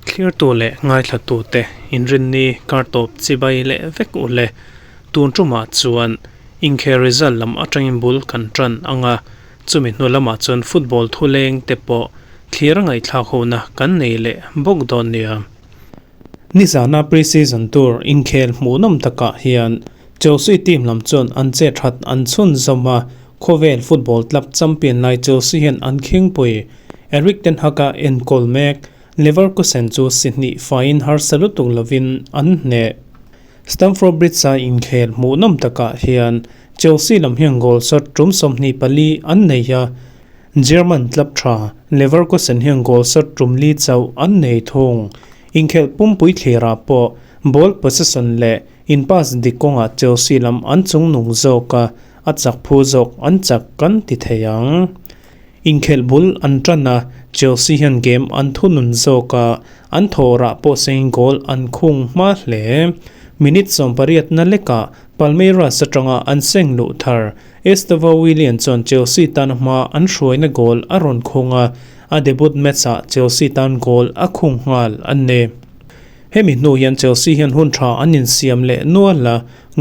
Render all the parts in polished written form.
Thlirtu leh ngaithlatute inrinni kar tawp chibai leh vek u le. Tun tumah chuan inkhel result lam atangin bul kan tan ang a, chumi hnu lamah chuan football thuleng te pawh thlir a ngaihthlak hona kan nei leh bawk dawn nia. Nizana pre-season tur inkhel hmuhnawm takah hian Chelsea team lam chuan an chet that an chhunzawm a, khawvel football club champion lai Chelsea hian an khingpui Erik ten Hag-a enkawl mek Leverkusen chu si hnih faiin harsa lutuk lovin an hneh. Stamford Bridge-a inkhel hmuhnawm takah hian Chelsea lam hian goal shot tum 24 an nei a, German club tha Leverkusen hian goal shot tum li chauh an nei thung. Inkhelh pumpui thlirah pawh ball possession leh in pass dik kawngah Chelsea lam an chungnung zawk a, a chak phu zawk an chak kan ti thei ang. Inkhelh bul an tan a, Chelsea hian game an thunun zawk a, an thawhrah pawh sengin goal an khung hma hle. Minute 18 na lekah Palmeiras atanga an seng luh thar Estevao Willian chuan Chelsea tan hma an hruaina goal a rawn khung a, a debut match-ah Chelsea tan goal a khung nghal a ni. Hemi hnu hian Chelsea hian hun tha an insiam leh nual a,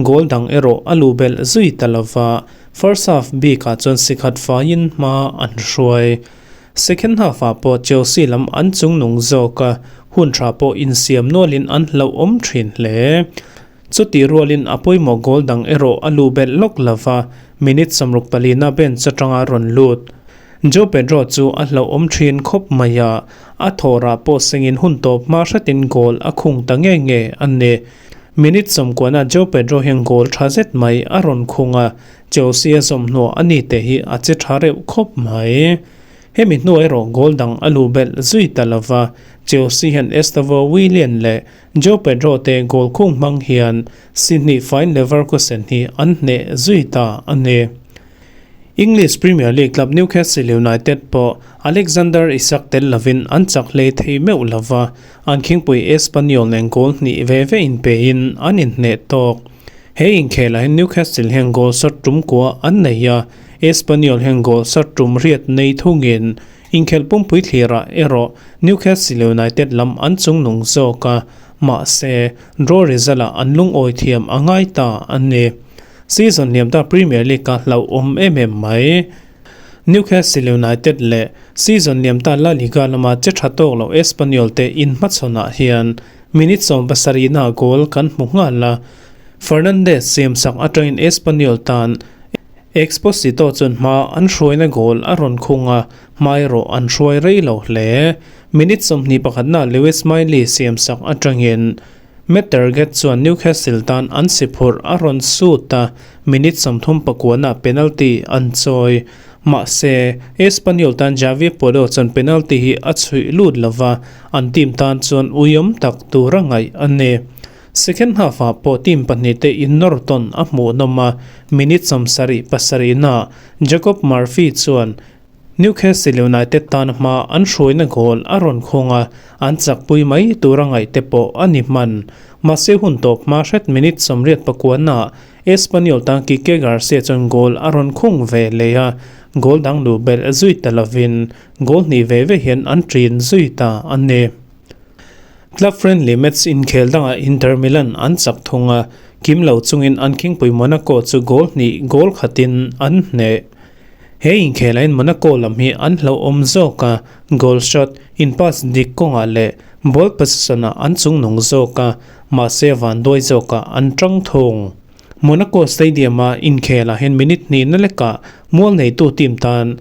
goal dang erawh a luh belh zui ta lova, first half bikah chuan sikhat faiin hma an hruai. Second half-ah pawh Chelsea lam an chungnung zawk a, hun tha pawh insiam nualin an hlauhawm thin hle. Chutih rualin a pawimawh goal dang erawh a luh belh lawk lova, minute 64 na bench atanga rawn lut. Joao Pedro chu a hlauhawm thin khawp mai a, a thawhrah pawh sengin hun tawp hma hretin goal a khung ta nge nge a ni. Minute 90 na Joao Pedro hian goal tha zet mai a rawn khung a, Chelsea a zawmhnuah a ni te hi a che tha reuh khawp mai. Hemi hnu erawh goal dang a luh belh zui ta lova, Chelsea hian Estevao Willian leh Joao Pedro te goal khung hmang hian Sydney fine Leverkusen hi an hneh zui ta a ni. English Premier League club Newcastle United pawh Alexander Isak tel lovin an chak hlei thei meuh lova, an khingpui Espanyol nen goal hnih ve ve inpein an inhneh tawk. He inkhelah hian Newcastle hian goal shot tum kua an nei a, Espanyol hian goal shot tum riat nei thungin Inkhelh pumpui thlirah erawh Newcastle United lam an chungnung zawk a, mahse, draw result-ah an lungawi thiam a ngai ta a ni. Season hliamta Premier League-a hlauhawm em em mai. Newcastle United leh season hliamta La Liga lama che tha tawk lo Espanyol te inhmachhawnah hian minute 70 na goal kan hmu nghal a, Fernandes siamsak atangin Espanyol tan Exposito chuan hma an hruaina goal a rawn khung a, hma erawh an hruai rei lo hle. Minute 21 na Lewis Miley siamsak atangin Matt Targett chuan Newcastle tan an si phurh a rawn sut a, minute 39 na penalty an chawi. Mahse, Espanyol tan Javier Puado chuan penalty hi a chhuih lut lova, an team tan chuan uiawm tak tur a ngaih a ni. Second half-ah pawh team pahnih te innawr tawn a hmuhnawm a, minute 77 na Jacob Murphy chuan Newcastle United tan hma an hruaina goal a rawn khung a, an chakpui mai tur a ngaih te pawh a ni hman. Mahse hun tawp hma hret minute 89 na Espanyol tan Kike Garcia chuan goal a rawn khung ve leh a, goal dang luh belh zui ta lovin goal hnih ve ve hian an ṭin zui ta a ni. Club friendly match inkhel dangah Inter Milan an chak thung a, kim lo chungin an khingpui Monaco chu goal hnih goal khatin an hneh. He inkhelahin Monaco lam hi an hlauhawm zawk a, goal shot, in pass dik kawngah leh ball possession-ah an chungnung zawk a, mahse vanduai zawkah an tang thung. Monaco Stadium-a inkhelah hian minute hnihna lekah mual neitu team tan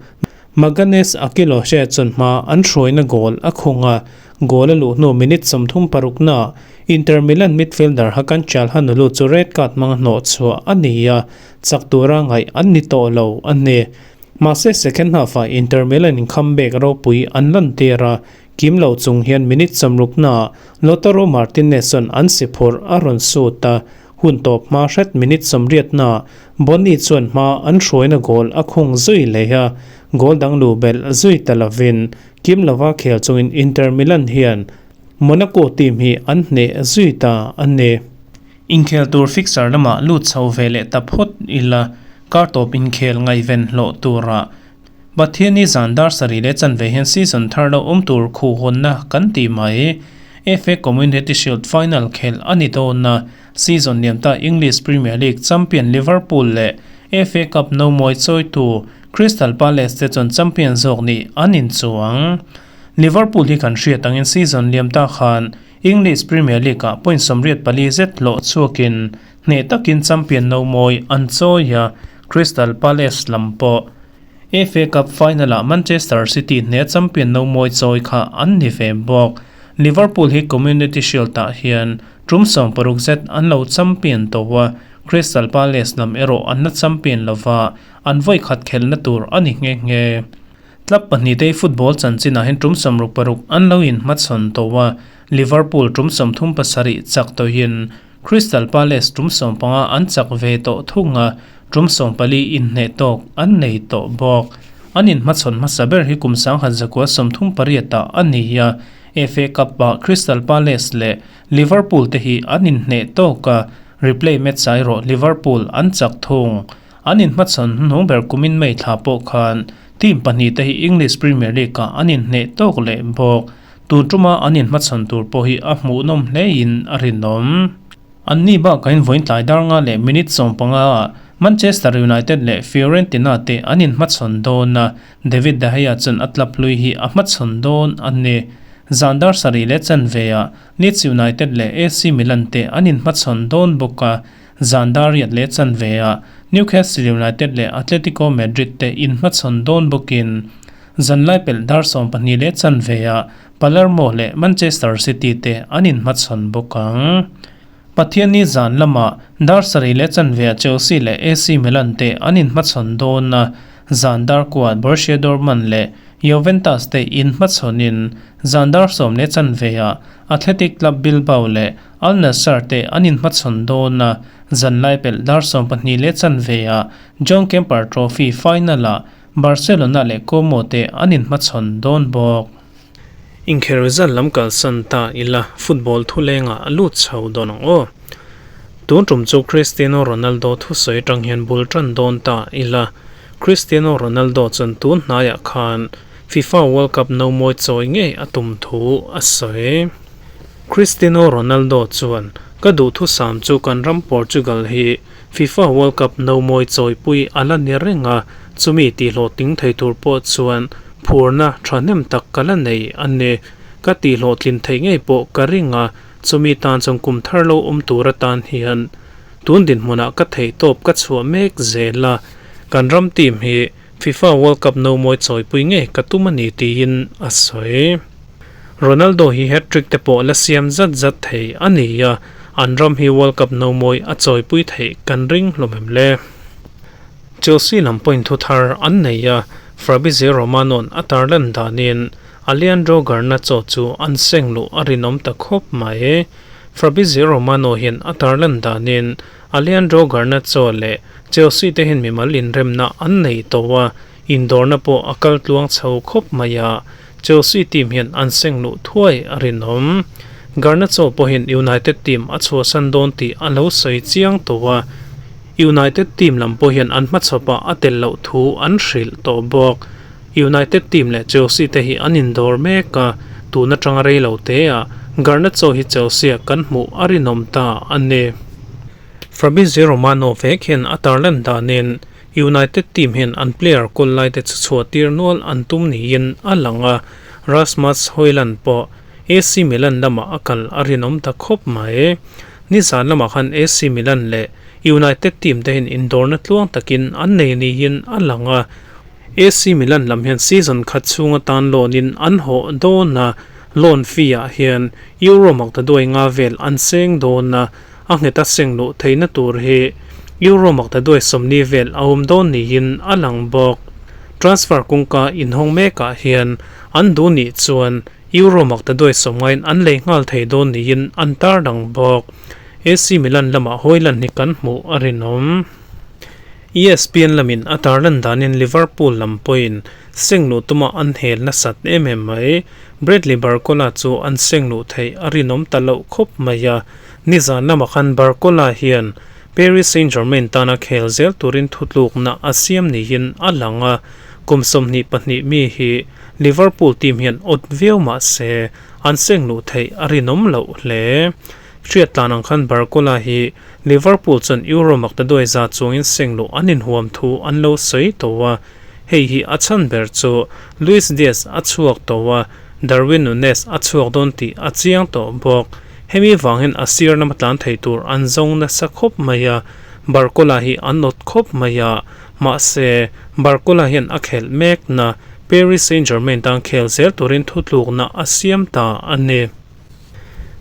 Maganes Akiloshe chuan hma an hruaina goal a khung a, goal a luh hnu minute 36 na Inter Milan midfielder Hakan Calhanoglu chu red card hmanga hnawh chhuah a ni a, chak tura ngaih an ni tawh lo a ni. Mahse second half-ah Inter Milan in comeback ropui an lan tir a, kim lo chung hian minute 60 na Lautaro Martinez chuan an si phurh a rawn sut a, hun tawp hma hret minute 80 na Bony chuan hma an hruaina goal a khung zui leh a, goal dang luh belh zui ta lovin kim lova khel chungin Inter Milan hian Monaco team hi an hneh zui ta a ni. Inkhel tur fixture lamah lut chho ve leh ta phawt ila, kar tawp inkhel ngaihven hlawh turah. Pathianni zan dar sarih leh chanve hian season thar lo awm tur khuhhawnna kan tih mai. FA Community Shield final khelh a ni dawn a, season liam ta English Premier League champion Liverpool leh FA Cup nomawi chawitu Crystal Palace te chuan champion zawk nih an inchuang. Liverpool hi kan hriat angin season liam ta khan English Premier League-ah point 84 zet hlawh chhuakin hneh takin champion nomawi an chawi a, Crystal Palace lam pawh FA Cup final-ah Manchester City hneh champion nomawi chawi kha an ni ve bawk. Liverpool hi Community Shield-ah hian tum 60 zet an lo champion tawh a, Crystal Palace lam erawh an la champion lova, an vawi khat khelhna tur a ni nghe nghe. Club pahnihte football chanchinah hian tum 66 an lo inhmachhawn tawh a, Liverpool tum 37 chak tawhin Crystal Palace tum 15 an chak ve tawh thung a, tum 14 inhneh tawk an nei tawh bawk. An inhmachhawn hmasa ber hi kum 1938 ah a ni a, FA Cup-ah Crystal Palace leh Liverpool te hi an inhneh tawk a, replay match ah erawh Liverpool an chak thung. An inhmachhawn hnuhnung ber kumin May thla pawh khan team pahnih te hi English Premier League-ah an inhneh tawk leh bawk. Tun tuma an inhmachhawn tur pawh hi a hmuhnawm hlein a rinawm. Anni bakah in vawiin tlai dar nga leh minute 15 ah Manchester United leh Fiorentina te an inhmachhawn dawn a, David de Gea chuan a club hlui hi a hmachhawn dawn a ni. Zan dar sarih leh chanve ah Leeds United leh AC Milan te an inhmachhawn dawn bawk a, zan dar riat leh chanve ah Newcastle United leh Atletico Madrid te inhmachhawn dawn bawkin Zanlai pelh dar 12 leh chanve ah Palermo leh Manchester City te an inhmachhawn bawk ang. Pathianni zan lamah dar sarih leh chanve ah Chelsea leh AC Milan te an inhmachhawn dawn a, zan dar kuat Borussia Dortmund leh Juventus te inhmachhawnin zan dar 10 leh chanve ah Athletic Club Bilbao leh Al Nassr te an inhmachhawn dawn a, zanlai pelh dar 12 leh chanve ah Joan Gamper Trophy final ah Barcelona leh Como te an inhmachhawn dawn bawk. Inkhel result lam kalsan ta ila football thulengah a lut chho dawn ang aw. Tun tum chu Cristiano Ronaldo thusawi atang hian bul tan dawn ta ila. Cristiano Ronaldo chuan tun hnaiah khan FIFA World Cup nomawi chawi ngei a tum thu a sawi. Cristiano Ronaldo chuan, Ka duhthusam chu kan ram Portugal hi FIFA World Cup nomawi chawipui a la ni reng a, chumi tihhlawhtling thei tur pawh chuan phurna thahnem tak ka la nei a ni. Ka tihhlawhtlin theih ngei pawh ka ring a, chumi tan chuan kum thar lo awm tur atan hian tun dinhmunah ka theihtawp ka chhuah mek zel a, kan ram team hi FIFA World Cup nomawi chawipui ngei ka tum a ni tiin a sawi. Ronaldo hi hat-trick te pawh la siam zat zat thei a ni a, an ram hi World Cup nomawi a chawipui theih kan ring hlawm em le? Chelsea lam pawhin thu thar an nei a, Fabrizio Romano-a'n a tarlan danin Alejandro Garnacho chu an seng luh a rinawm ta khawp mai. Fabrizio Romano hian a tarlan danin Alejandro Garnacho leh Chelsea te hian mimal inremna an nei tawh a, indawrna pawh a kal tluang chho khawp mai a, Chelsea team hian an seng luh thuai a rinawm. Garnacho pawhin United team a chhuahsan dawn tih a lo sawi chiang tawh a, United team lam pawh hian an hmachhawpah a tel loh thu an hrilh tawh bawk. United team leh Chelsea te hi an indawr mek a, tun atanga rei lo te ah Garnacho hi Chelsea-a kan hmuh a rinawm ta a ni. Fabrizio Romano vek hian a tarlan danin United team hian an player kawl lai te chu chhuah tir nual an tum niin a lang a, Rasmus Hojlund pawh AC Milan lamah a kal a rinawm ta khawp mai. Nizan lamah khan AC Milan leh United team te hian indawrna tluang takin an nei niin a lang a, AC Milan lam hian season khat chhung atan loan in an hawh dawn a, loan fee ah hian Euro maktaduai nga vel an seng dawn a, a ngheta seng luh theihna tur hi Euro maktaduai 40 vel a awm dawn niin a lang bawk. Transfer kawngka inhawng mekah hian an duh nih chuan Euro maktaduai 90 in an lei nghal thei dawn niin an tarlang bawk. AC Milan lamah Hojlund hi kan hmuh a rinawm. ESPN lamin a tarlan danin Liverpool lam pawhin seng luh tuma an hel nasat em em mai. Bradley Barcola chu an seng luh theih a rinawm ta loh khawp mai a. Nizan lamah khan Barcola hian Paris Saint-Germain tana khel zel turin thutlukna a siam niin a lang a. Kum 22 mi hi Liverpool team hian awt viau mah se an seng luh theih a rinawm loh hle. Hriat tlan ang khan Barcola hi Liverpool chuan Euro maktaduai za chuangin seng luh an inhuam thu an lo sawi tawh a, hei hi a chhan ber chu Luis Diaz a chhuak tawh a, Darwin Nunez a chhuak dawn tih a chiang tawh bawk. Hemi vangin a sir lama tlan thei tur an zawng nasa khawp mai a, Barcola hi an awt khawp mai a, mahse Barcola hian a khelh mekna Paris Saint-Germain tan khel zel turin thutlukna a siam ta a ni.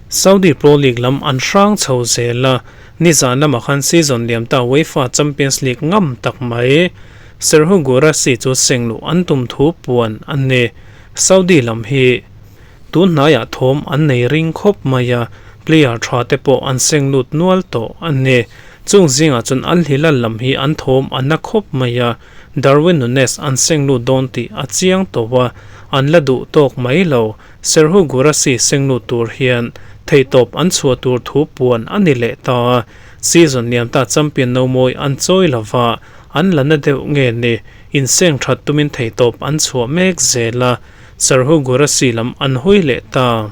Saudi Pro League lam an hrang chho zel a, nizan lamah khan season liam ta UEFA Champions League ngam tak mai Serhou Guirassy chu seng luh an tum thu puan a ni. Saudi lam hi tun hnaiah thawm an nei ring khawp mai a, player tha te pawh an seng lut nual tawh a ni. Chung zingah chuan Al Hilal lam hi an thawm a na khawp mai a, Darwin Nunez an seng lut dawn tih a chiang tawh a, an la duh tawk mai lo. Serhou Guirassy sengnu tur hian theihtawp an chhuah tur thu puan a ni leh ta a, season liam ta champion no mawi an chawi lova, an la na deuh nge ni, inseng that tumin theihtawp an chhuah mek zel a, Serhou Guirassy lam an hawi leh ta.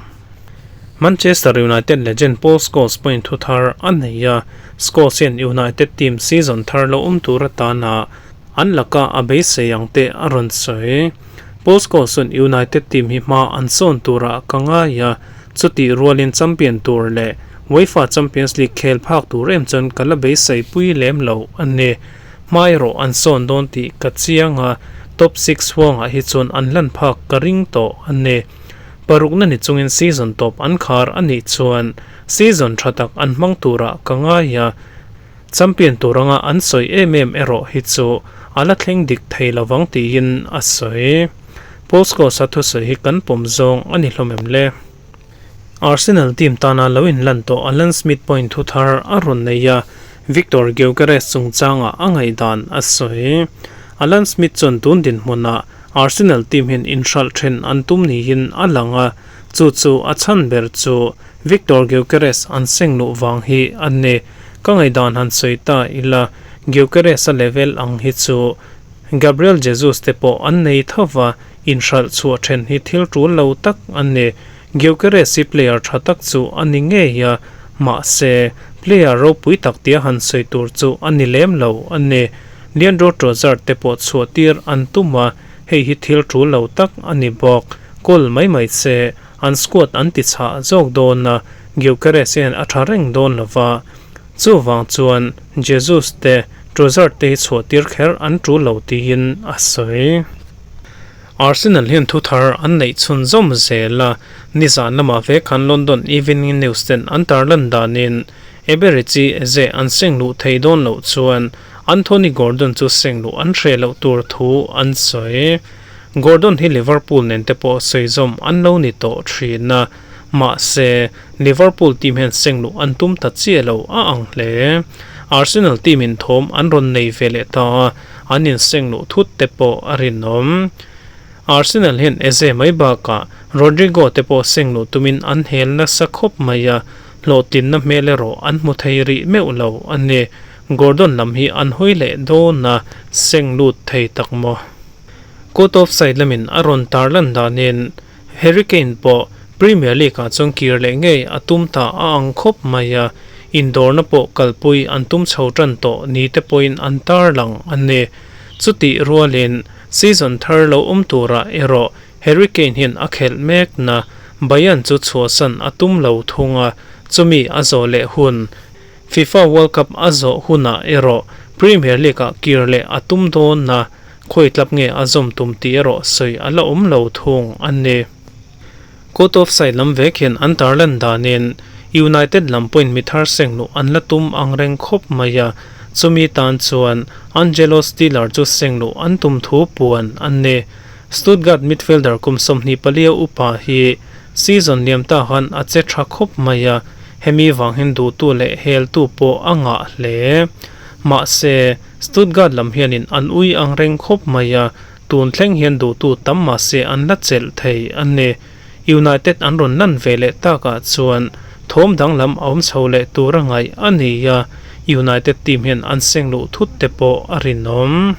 Manchester United legend Paul Scholes pawhin thu thar a nei a, Scholes hian United team season thar lo awm tur atana An laka a beisei ang te a rawn sawi. Paul Scholes chuan United team hi hma an sawn turah ka ngai a, chutih rualin champion tur leh UEFA Champions League khel phak tur em chuan ka la beisei pui lem lo a ni. Hma erawh an sawn dawn tih ka chiang a, top six huangah hi chuan an lan phak ka ring tawh a ni. Parukna ni chungin season tawp an khar a nih chuan season tha tak an hmang turah ka ngai a, Champion tur anga an sawi em em erawh hi chu a la thleng dik thei lovang tiin a sawi. Paul Scholes-a thusawi hi kan pawm zawng a ni hlawm em le? Arsenal team tana lo inlan tawh Alan Smith pawhin thu thar a rawn nei a, Viktor Gyokeres chungchangah a ngaihdan a sawi. Alan Smith chuan tun dinhmunah Arsenal team hian inhralh then an tum niin a lang a, chu chu a chhan ber chu Viktor Gyokeres an seng luh vang hi a ni. Ka ngaihdan han sawi ta ila, Gyokeres-a level ang hi chu Gabriel Jesus te pawh an nei tho va, inhralh chhuah then hi thil tul lo tak a ni. Gyokeres hi player tha tak chu a ni ngei a, mahse, player ropui tak tia han sawi tur chu a ni lem lo a ni. Leandro Trossard te pawh chhuah tir an tum a, hei hi thil tul lo tak a ni bawk. Goal mai mai se, An squad an ti chhah zawk dawn a, Gyökeres hian a tha reng dawn lo va. Chuvang chuan Jesus te Trossard te hi chhuah tir kher an tul lo tiin a sawi. Arsenal hian thu thar an neih chhunzawm zel a, nizan lamah ve khan London Evening News ten an tarlan danin Eberechi Eze an seng luh thei dawn loh chuan Anthony Gordon chu seng luh an hreh loh tur thu an sawi. Gordon hi Liverpool nen te pawh sawi zawm an lo ni tawh thin a, mahse Liverpool team hian seng luh an tum ta chiah lo a ang hle. Arsenal team in thawm an rawn nei ve leh ta a, an inseng luh thut te pawh a rinawm. Arsenal hian Eze mai bakah Rodrigo te pawh seng luh tumin an hel nasa khawp mai a, hlawhtlinna hmel erawh an hmu thei rih meuh lo a ni. Gordon lam hi an hawi leh dawn a, seng lut thei tak maw? Court of side lamin a rawn tarlan danin Harry Kane pawh Premier League-ah chuan kir leh ngei a tum ta a ang khawp mai a, indawrna pawh kalpui an tum chho tan tawh ni te pawhin an tarlang a ni. Chutih rualin season thar lo awm turah erawh Harry Kane hian a khelh mekna Bayern chu chhuahsan a tum lo thung a, chumi a zawh leh hun FIFA World Cup a zawh hunah erawh Premier League-ah kir leh a tum dawn a, khawi tlap nge a zawm tum tih erawh sawi a la awm lo thung a ni. Court of side lam vek hian an tarlan danin United lam pawhin mi thar seng luh an la tum ang reng khawp mai a, chumi tan chuan Angelo Stiller chu seng luh an tum thu puan a ni. Stuttgart midfielder kum 24 upa hi season liam ta khan a che tha khawp mai a, hemi vang hian duhtu leh heltu pawh a ngah hle. Mahse, Stuttgart lam hianin an ui ang reng khawp mai a, tun thleng hian duhtu tam mahse an la chelh thei a ni. United an rawn lan ve leh takah chuan thawm danglam a awm chho leh tur a ngaih a ni a, United team hian an seng luh thut te pawh a rinawm.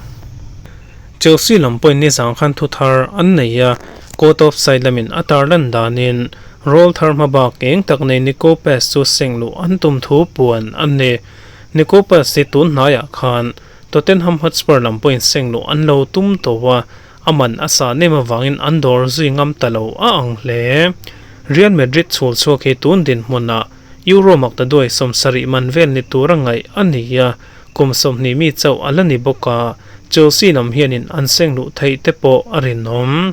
Chelsea lam pawhin nizan khan thu thar an nei a, court of side lamin a tarlan danin rawlthar hmabak eng tak nei Nico Paz chu seng luh an tum thu puan a ni. Nico Paz hi tun hnaiah khan Tottenham Hotspur lam pawhin seng luh an lo tum tawh a, a man a sah nem avangin an dawr zui ngam ta lo a ang hle. Real Madrid chhul chhuak hi tun dinhmunah Euro maktaduai 70 man vel ni tura ngaih a ni a, Kum 20 mi chauh a la ni bawk a, Chelsea lam hianin an seng luh theih te pawh a rinawm.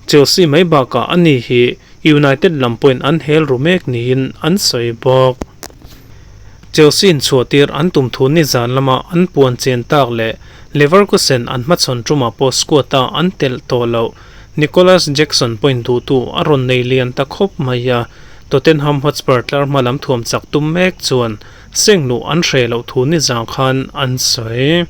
Chelsea mai bakah a ni hi United lam pawhin an hel ru mek niin an sawi bawk. Chelsea in chhuahtir an tum thu nizan lama an puan chen tak leh Leverkusen an hmachhawn tumah pawh squad-a an telh tawh loh Nicolas Jackson pawhin duhtu a rawn nei lian ta khawp mai a, Tottenham Hotspur tlar hma lam thuam chak tum mek chuan Seng luh an hre loh thu nizang khan an sawi.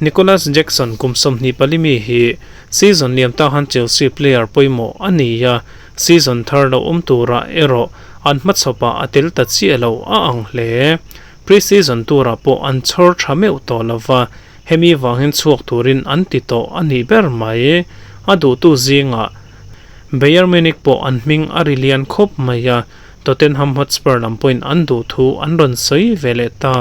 Nicolas Jackson kum 24 mi hi season liam ta khan Chelsea player pawimawh a ni a, season thar lo awm turah erawh an hmachhawpah a tel ta chiah lo a ang hle. Pre-season turah pawh an chhawr tha meuh tawh lo va, hemi vangin chhuak turin an ti tawh a nih ber mai. A duhtu zingah Bayern Munich pawh an hming a ri lian khawp mai a, Tottenham Hotspur lam pawhin an duh thu an rawn sawi ve leh ta.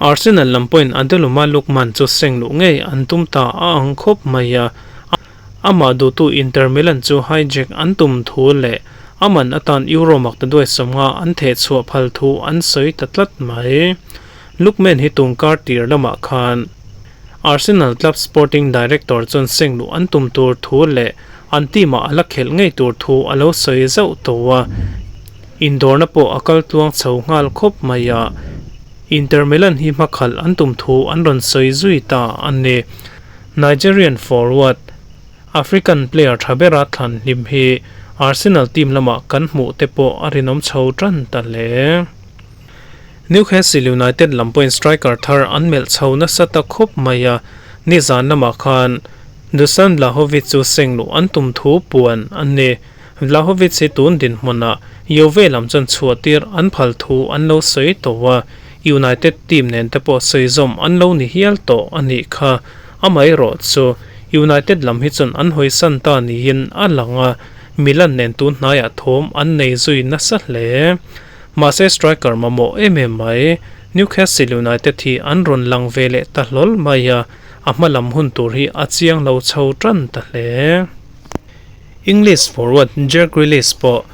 Arsenal lam pawhin Adeluma Lookman chu seng luh ngei an tum ta a ang khawp mai a, amah duhtu Inter Milan chu hijack an tum thu leh a man atan Euro maktaduai 50 an theh chhuah phal thu an sawi ta tlat mai. Lookman hi tun kar tir lamah khan Arsenal club sporting director chuan seng luh an tum tur thu leh An team-ah a la khelh ngei tur thu a lo sawi zauh tawh a, indawrna pawh a kal tluang chho nghal khawp mai a, Inter Milan hi hmakhalh an tum thu an rawn sawi zui ta a ni. Nigerian forward, African player tha bera thlan hlim hi Arsenal team lamah kan hmuh te pawh a rinawm chho tan ta hle. Newcastle United lam pawhin striker thar an melh chho nasa ta khawp mai a, nizan lamah khan Dusan Vlahovic chu seng luh an tum thu puan a ni. Vlahovic hi tun dinhmunah Juve lam chuan chhuahtir an phal thu an lo sawi tawh a, United team nen te pawh sawi zawm an lo ni hial tawh a nih kha. Amaherawh chu United lam hi chuan an hawisan ta niin a lang a, Milan nen tun hnaiah thawm an nei zui nasa hle. Mahse striker mamawh em em mai Newcastle United hi an rawn lang ve leh ta hlawl mai a, A hma lam hun tur hi a chiang lo chho tan ta hle. English forward Jack Grealish pawh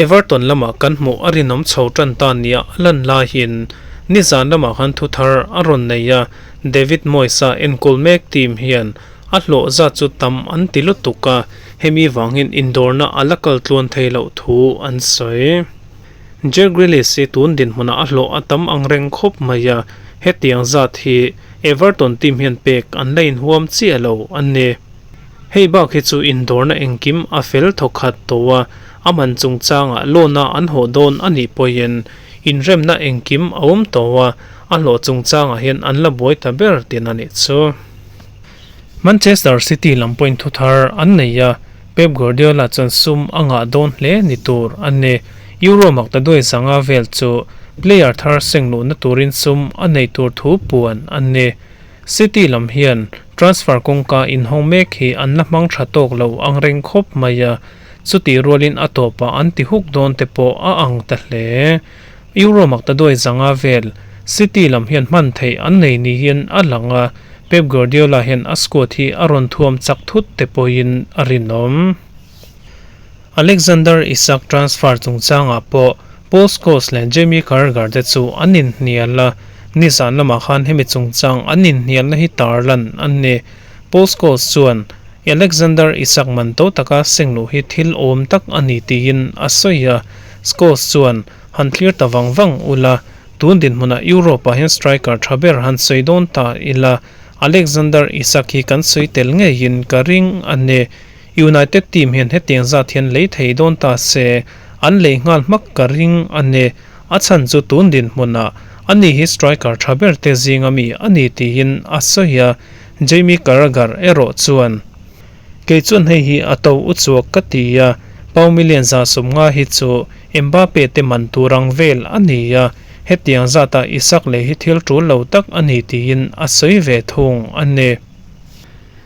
Everton lamah kan hmuh a rinawm chho tan ta nia a lan laiin nizan lamah khan thu thar a rawn nei a, David Moyes-a enkawl mek team hian a hlawh zat chu tam an ti lutuk a, hemi vangin indawrna a la kal tluan thei loh thu an sawi. Jack Grealish hi tun dinhmunah a hlawh a tam ang reng khawp mai a, hetiang zat hi Everton team hian pek an la inhuam chiah lo a ni. Hei bak hi chu indawrna engkim a fel thawkhat tawh a, a man chungchangah loan-a an hawh dawn a nih pawhin inremna engkim a awm tawh a, a hlawh chungchangah hian an la buai ta ber tin a nih chu. Manchester City lam pawhin thu thar an nei a, Pep Guardiola chuan sum a ngah dawn hle ni tur a ni. Euro maktaduai 500 vel chu player thar seng luhna turin sum a nei tur thu puan a ni. City lam hian transfer kawngka inhawng mek hi an la hmang tha tawk lo ang reng khawp mai a, chutih rualin a tawpah an ti huk dawn te pawh a ang ta hle. Euro maktaduai 500 vel City lam hian hman theih an nei niin a lang a, Pep Guardiola hian a squad hi a rawn thuam chak thut te pawhin a rinawm. Alexander Isak transfer chungchangah pawh Paul Scholes leh Jamie Carragher te chu an inhnial a, nizan lamah khan hemi chungchang an inhnialna hi tarlan a ni. Paul Scholes chuan Alexander Isak man to taka seng luh hi thil awm tak a ni tiin a sawi a, Scholes chuan han thlir ta vang vang ula, tun dinhmunah Europe-ah hian striker tha ber han sawi dawn ta ila, Alexander Isak hi kan sawi tel ngeiin ka ring a ni. United team hian hetiang zat hian lei thei dawn ta se, an lei nghal hmak ka ring a ni. A chhan chu tun dinhmunah ani hi striker tha ber te zinga mi a ni tiin a sawi a, Jamie Carragher erawh chuan, Kei chuan hei hi a to u chuak ka ti a, pau million 150 hi chu Mbappe te man tur ang vel a ni a, hetiang zata Isak lei hi thil tul lo tak a ni tiin a sawi ve thung a ni.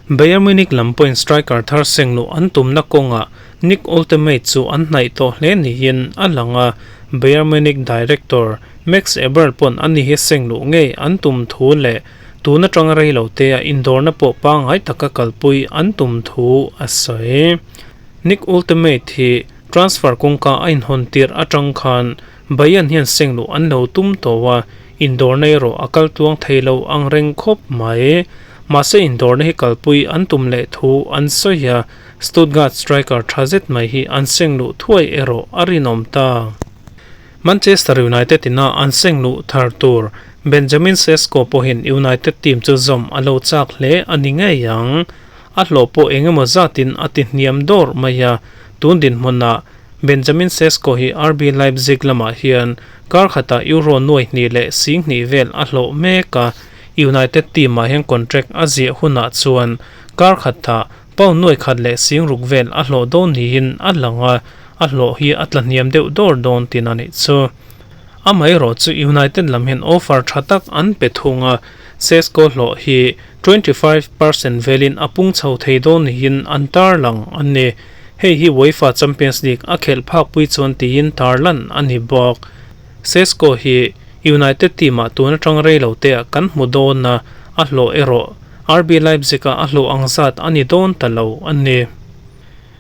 Bayern Munich lam pawhin striker thar seng luh an tumna kawngah Nick Woltemade chu an hnaih tawh hle niin a lang a, Bayern Munich director Max Eberl pawn ani hi seng luh ngei an tum thu leh tun atanga rei lo tea indawrna pawh pangngai taka kalpui an tum thu a sawi. Nick Woltemade hi transfer kawngka a inhawn tirh atang khan Bayern hian seng luh an lo tum tawh a, indawrna erawh a kal tluang thei lo ang reng khawp mai. Mahse indawrna hi kalpui an tum leh thu an sawi a, Stuttgart striker tha zet mai hi an seng luh thuai erawh a rinawm ta. Manchester United ina an seng luh thar tur Benjamin Sesko pawhin United team chu zawm a lo chak hle a ni ngei ang. A hlawh pawh eng emaw zatin a ti hniam dawrh mai a, tun dinhmunah Benjamin Sesko hi RB Leipzig lamah hian kar khatah Euro nuai hnih leh sing hnih vel a hlawh mek a, United team-ah hian contract a ziah hunah chuan kar khatah pound nuai khat leh sing ruk vel a hlawh dawn niin a lang a, a hlawh hi a tla hniam deuh dawr dawn tin a nih chu. Amaherawh chu United lam hian offer tha tak an pe thung a, Sesko hlawh hi 25% velin a pung chho thei dawn niin an tarlang a ni. Hei hi UEFA Champions League a khelh phakpui chuan tiin tarlan a ni bawk. Sesko hi United team-ah tun atang rei lo teah kan hmu dawn a, a hlawh erawh RB Leipzig-ah a hlawh ang zat a ni dawn ta lo a ni.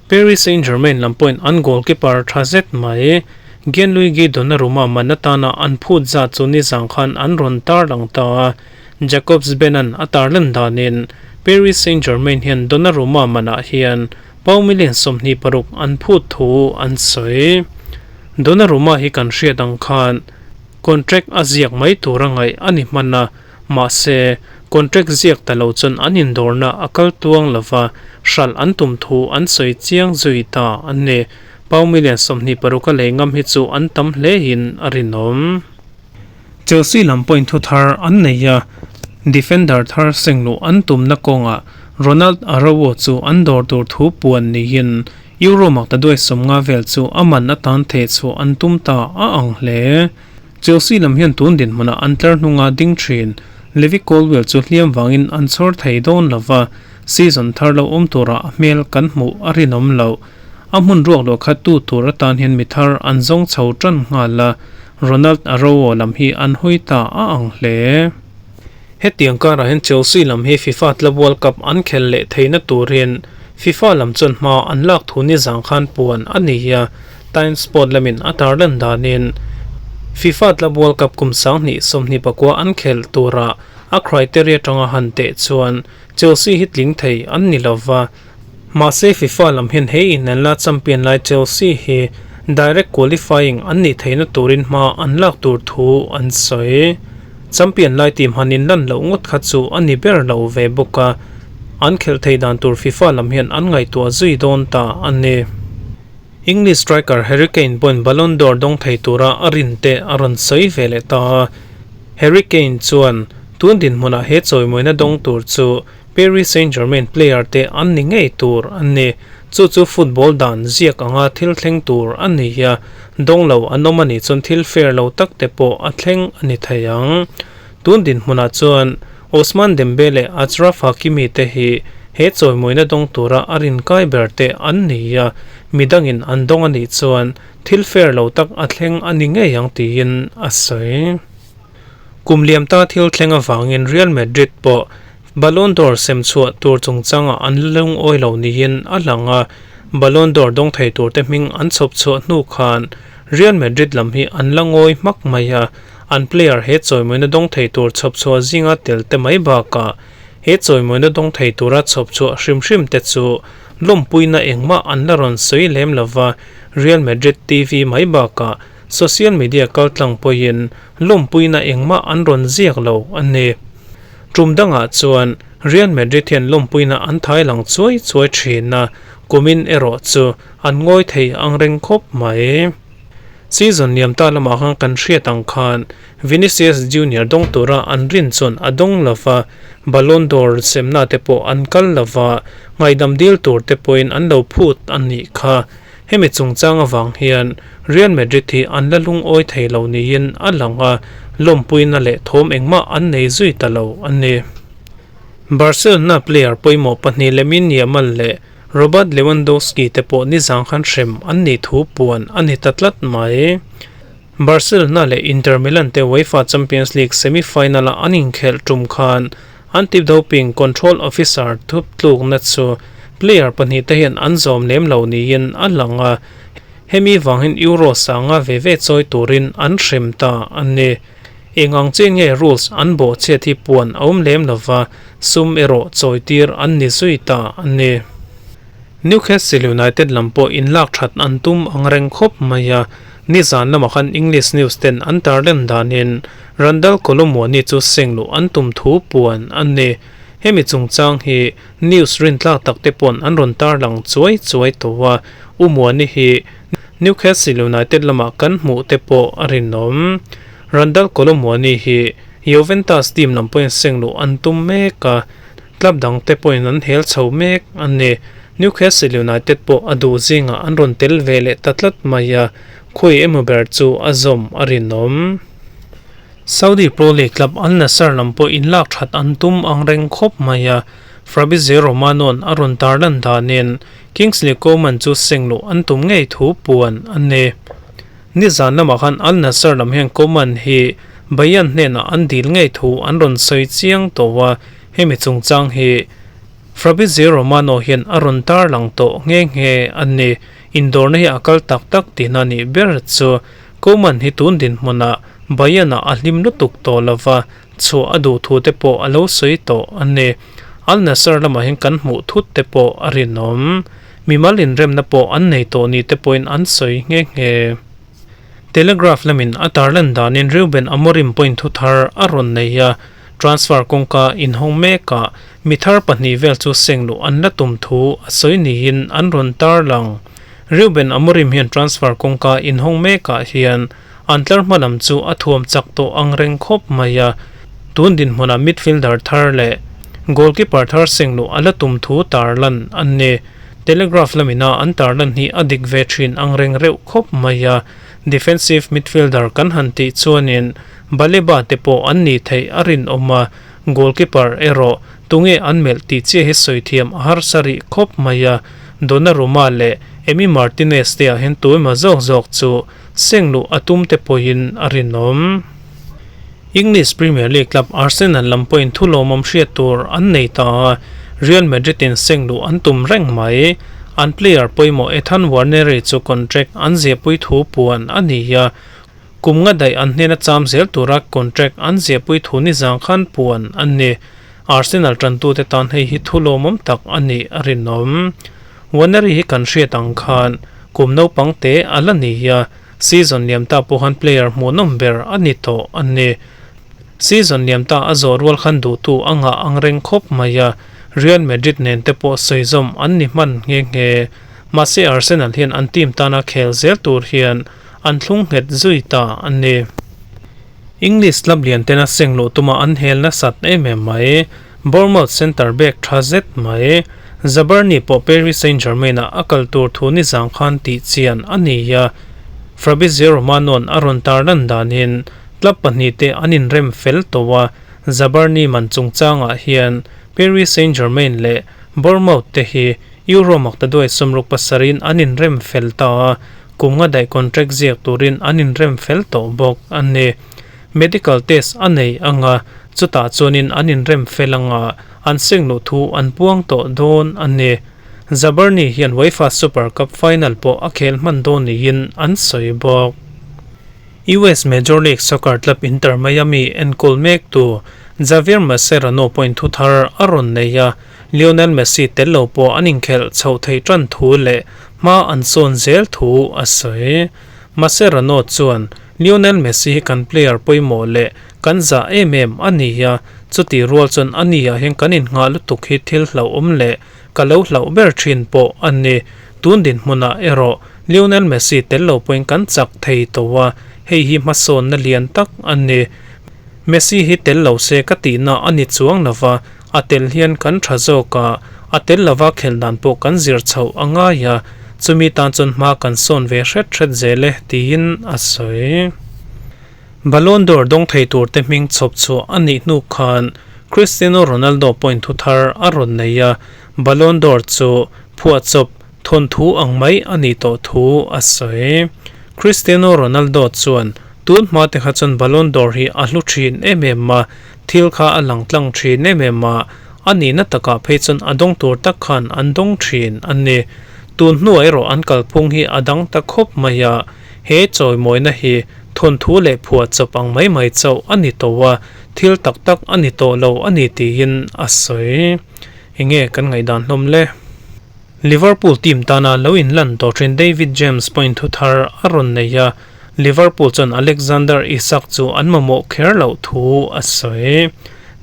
Paris Saint-Germain lam pawhin an goalkeeper tha zet mai Gianluigi Donnarumma man atana an phut zat chu nizang khan an rawn tarlang ta a, Jacobs Ben-a'n a tarlan danin Paris Saint-Germain hian Donnarumma manah hian Pau million 26 an phut thu an sawi. Donnarumma hi kan hriat ang khan contract a ziak mai tur a ngaih a ni hman a, mahse contract ziak ta lo chuan an indawrna a kal tuang lova hralh an tum thu an sawi chiang zui ta a ni. Pau million 26 a lei ngam hi chu an tam hle in a rinawm. Chelsea lam pawhin thu thar an nei a, defender thar seng luh an tumna kawngah Ronald Araujo chu an dawr tur thu puan niin Euro maktaduai 50 vel chu a man atan theh chhuah an tum ta a ang hle. Chelsea lam hian tun dinhmunah an tlar hnunga ding thin Levi Colwill chu hliam vangin an chhawr thei dawn lova, season thar lo awm turah a hmel kan hmuh a rinawm loh. A hmun ruak luah khat tu tur atan hian mi thar an zawng chho tan nghal a, Ronald Araujo lam hi an hawi ta a ang hle. Hetiang karah hian Chelsea lam hi FIFA Club World Cup an khel leh theihna turin FIFA lam chuan hma an lak thu ni zang khan puan a ni a, Time Sport lamin a tarlan danin FIFA Club World Cup kum 2029 an khel tura a criteria tanga han teh chuan Chelsea hi tling thei an ni lova, Mahse FIFA lam hian he inenla champion lai Chelsea hi direct qualifying an nih theihna turin hma an lak tur thu an sawi. Champion lai team han inlan loh ngawt kha chu a ni ber lo ve bawk a, an khelh theih dan tur FIFA lam hian an ngaihtuah zui dawn ta a ni. English striker Harry Kane pawhin Ballon d'Or dawng thei tura a rin te a rawn sawi ve leh ta a. Harry Kane chuan tun dinhmunah he chawimawina dawng tur chu Paris Saint-Germain player te an ni ngei tur an ni. Chu chu football dan ziak anga thil thleng tur a ni a, dawng lo an awm a nih chuan thil fair lo tak te pawh a thleng a ni thei ang. Tun dinhmunah chuan Ousmane Dembele leh Achraf Hakimi te hi he chawimawina dawng tura a rinkai ber te an ni a, midangin an dawng a nih chuan thil fair lo tak a thleng a ni ngei ang tiin a sawi. Kum liam ta thil thleng avangin Real Madrid pawh Ballon d'Or sem chhuah tur chungchangah an la lungawi lo niin a lang a, Ballon d'Or dawng thei turte hming an chhawp chhuah hnu khan Real Madrid lam hi an la ngawi hmak mai a, an player he chawimawina dawng thei tur chhawp chhuah zinga tel te mai bakah he chawimawina dawng thei tura chhawp chhuah hrim hrim te chu lawmpuina engmah an la rawn sawi lem lova, Real Madrid TV mai bakah Social media kaltlang pawhin lawmpuina engmah an rawn ziak lo a ni. Tum dangah chuan Real Madrid hian lawmpuina an thai lang chuai chuai thin a, kumin erawh chu an ngawi thei ang reng khawp mai. Season liam ta lamah khan kan hriat ang khan Vinicius Junior dawng tura an rin chuan a dawng lo va, Ballon d'Or semna te pawh an kal lo va, ngaihdam dil tur te pawhin an lo phut a nih kha. Hemi chungchang avang hian Real Madrid hi an la lungawi thei lo niin a lang a, lawmpuina leh thawm engmah an nei zui ta lo a ni. Barcelona player pawimawh pahnih Lamine Yamal leh Robert Lewandowski te pawh nizang khan hrem an nih thu puan a ni ta tlat mai. Barcelona leh Inter Milan te UEFA Champions League semi-final-a an inkhelh tum khan anti-doping control officer thup tlukna chu player pahnihte hian an zawm lem lo niin a lang a, hemi vangin Euro sanga ve ve chawi turin an hrem ta a ni. Eng ang chiah nge rules an bawhchhiat hi puan a awm lem lova, sum erawh chawitir an ni zui ta a ni. Newcastle United lam pawh inlak that an tum ang reng khawp mai a, nizan lamah khan English news ten an tarlan danin Randal Kolo Muani chu seng luh an tum thu puan a ni. Hemi chungchang hi news rintlak tak te pawn an rawn tarlang chuai chuai tawh a, U Muani hi Newcastle United lamah kan hmuh te pawh a rinawm. Randal Kolo Muani hi Juventus team lam pawhin seng luh an tum mek a, club dang te pawhin an hel chho mek a ni. Newcastle United pawh a duh zingah an rawn tel ve leh ta tlat mai a, khawi emaw ber chu a zawm a rinawm. Saudi Pro League club Al Nassr lam pawh inlak that an tum ang reng khawp mai a, Fabrizio Romano-a'n a rawn tarlan danin Kingsley Coman chu seng luh an tum ngei thu puan a ni. Nizan lamah khan Al Nassr lam hian Coman hi Bayern hnenah an dil ngei thu an rawn sawi chiang tawh a, hemi chungchang hi Fabrizio Romano hian a rawn tarlang tawh nghe nghe a ni. Indawrna hi a kal tak tak tihna nih ber chu Coman hi tun dinhmunah Bayern-ah a hlim lutuk tawh lova, chhuah a duh thu te pawh a lo sawi tawh a ni. Al Nassr lamah hian kan hmuh thut te pawh a rinawm. Mimal inremna pawh an nei tawh ni te pawhin an sawi nghe nghe. Telegraph lamin a tarlan danin Ruben Amorim pawhin thu thar a rawn nei a, transfer kawngka inhawng mekah mi thar pahnih vel chu seng luh an la tum thu a sawi niin an rawn tarlang. Ruben Amorim hian transfer kawngka inhawng mekah hian an tlar hma lam chu a thuam chak tawh ang reng khawp mai a, tun dinhmunah midfielder thar leh goalkeeper thar seng luh a la tum thu tarlan a ni. Telegraph lamina an tarlan hi a dik ve thin ang reng reuh khawp mai a, defensive midfielder kan han tih chuanin Baleba te pawh an nih theih a rinawm a, goalkeeper erawh tunge an melh tih chiah hi sawi thiam a harsa rih khawp mai a, Donnarumma leh Emi Martinez te ah hian tu emaw zawk zawk chu Seng luh a tum te pawhin a rinawm. English Premier League club Arsenal lam pawhin thu lawmawm hriat tur an nei ta a, Real Madrid in seng luh an tum reng mai. An player pawimawh Ethan Nwaneri chu contract an ziahpui thu puan a ni a, kum nga daih an hnena cham zel tura contract an ziahpui thu nizang khan puan a ni. Arsenal tantute tan hei hi thu lawmawm tak a nih a rinawm. Nwaneri hi kan hriat ang khan kum naupang te a la ni a, season liam ta pawh khan player hmuhnawm ber a ni tawh a ni. Season liam ta a zawh rual khan duhtu a ngah ang reng khawp mai a, Real Madrid nen te pawh sawizawm an ni hman nghe nghe. Mahse Arsenal hian an team tana khel zel tur hian an thlung nghet zui ta a ni. English club lian tena seng luh tuma an hel nasat em em mai. Bournemouth centre back tha zet mai. Zabarni pawh Paris Saint-Germain-ah a kal tur thu nizang khan tih chian a ni a. Fabrizio Romano-a'n a rawn tarlan danin club pahnihte an inrem fel tawh a, Zabarni man chungchangah hian Paris Saint-Germain leh Bournemouth te hi Euro maktaduai 67 in an inrem fel ta a, kum nga daih contract ziak turin an inrem fel tawh bawk a ni. Medical test a nei ang a, chutah chuanin an inrem fel ang a, an seng luh thu an puang tawh dawn a ni. Zabarni hian UEFA Super Cup final pawh a khel hman dawn niin an sawi bawk. US Major League Soccer club Inter Miami enkawl mektu Javier Mascherano pawhin thu thar a rawn nei a, Lionel Messi tel lo pawh an inkhelh chhoh theih tan thu leh hma an sawn zel thu a sawi. Mascherano chuan, Lionel Messi hi kan player pawimawh leh kan zah em em a ni a, chutih rual chuan a ni ah hian kan innghah lutuk hi thil hlauhawm leh ka lo hlauh ber thin pawh a ni. Tun dinhmunah erawh Lionel Messi tel lo pawhin kan chak thei tawh a, hei hi hmasawnna lian tak a ni. Messi hi tel lo se ka tihna a ni chuang lo va, a tel hian kan tha zawk a, a tel lova khelh dan pawh kan zir chhoh a ngai a, chumi tan chuan hma kan sawn ve hret hret zel e, tiin a sawi. Ballon d'Or dawng thei tur te hming chhawp chhuah a nih hnu khan Cristiano Ronaldo pawhin thu thar a rawn nei a, Ballon d'Or chu phuahchawp thawnthu ang mai a nih tawh thu a sawi. Cristiano Ronaldo chuan, Tun hma te kha chuan Ballon d'Or hi a hlu thin em em a, thil kha a lang tlang thin em em a, a nihna takah phei chuan a dawng tur tak khan an dawng thin a ni. Tun hnuah erawh an kalphung hi a dang ta khawp mai a, he chawimawina hi thawnthu leh phuahchawp ang mai mai chauh a ni tawh a, thil tak tak a ni tawh lo a ni tiin a sawi. Enge kan ngaihdan hlawm le? Liverpool team tana lo inlan tawh thin David James pawhin thu thar a rawn nei a, Liverpool chuan Alexander Isak chu an mamawh kher loh thu a sawi.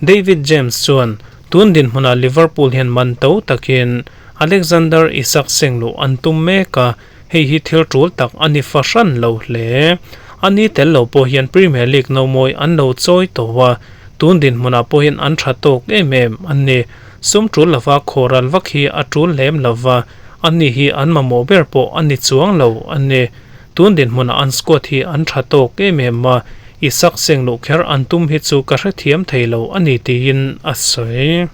David James chuan, Tun dinhmunah Liverpool hian man to takin Alexander Isak seng luh an tum mek a, hei hi thil tul tak a ni fahran lo hle. A ni tel lo pawh hian Premier League nomawi an lo chawi tawh a, tun dinhmunah pawh hian an tha tawk em em a ni. Sum tul lova khawhral vak hi a tul lem lova, a ni hi an mamawh ber pawh a ni chuang lo a ni. Tun dinhmunah an squad hi an tha tawk em em a, Isak seng luh kher an tum hi chu ka hrethiam thei lo a ni tiin a sawi.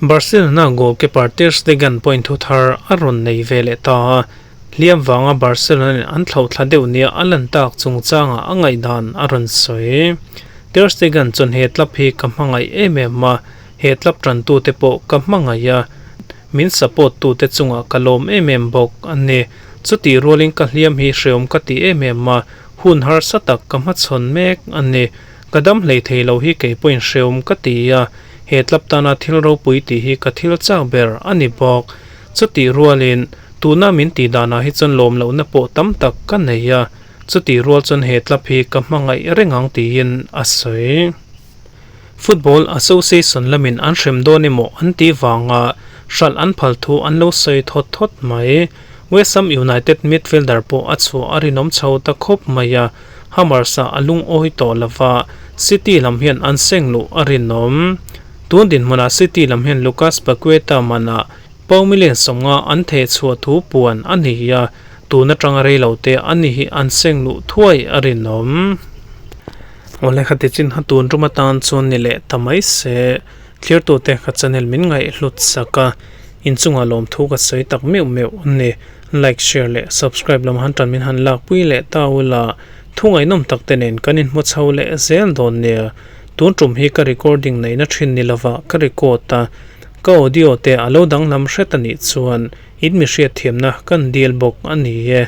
Barcelona goalkeeper Ter Stegen pawhin thu thar a rawn nei ve leh ta a, hliam vanga Barcelona in an thlauh thla deuh nia a lan tak chungchangah a ngaihdan a rawn sawi. Ter Stegen chuan he club hi ka hmangaih em em a, he club tantute pawh ka hmangaih a, min support tute chungah ka lawm em em bawk a ni. Chutih rualin ka hliam hi hreawm ka ti em em a, hun harsa tak ka hmachhawn mek a ni. Ka dam hlei thei lo hi kei pawhin hreawm ka ti a, he club tana thil ropui tih hi ka thil chak ber a ni bawk. Chutih rualin tuna min tih danah hi chuan lawm lohna pawh tam tak ka nei a, chutih rual chuan he club hi ka hmangaih reng ang tiin a sawi. Football Association lamin an hrem dawn emaw an tih vanga hralh an phal thu an lo sawi thawt thawt mai. West Ham United midfielder pawh a chhuah a rinawm chho ta khawp mai a, Hammers-ah a lungawi tawh lova, City lam hian an seng luh a rinawm. Tun dinhmunah City lam hian Lucas Paqueta manah pound million 50 an theh chhuah thu puan a ni a, tun atanga reilote ani hi an seng luh thuai a rinawm. Awle kha tichin ha tun rum atan chuan ni leh ta mai se, thlirtute ka channel min ngaihhlut sak a, inchungah lawmthu ka sawi tak meuh meuh a ni. Like, share leh subscribe lam han tan min han lakpui leh ta ula, thu ngaihnawm tak te nen kan inhmu chho leh zel dawn nia. Tun tum hi ka recording neihna thin ni lova ka record a, ka audio te a lo danglam hret a nih chuan in mi hriatthiamna kan dil bawk a ni e.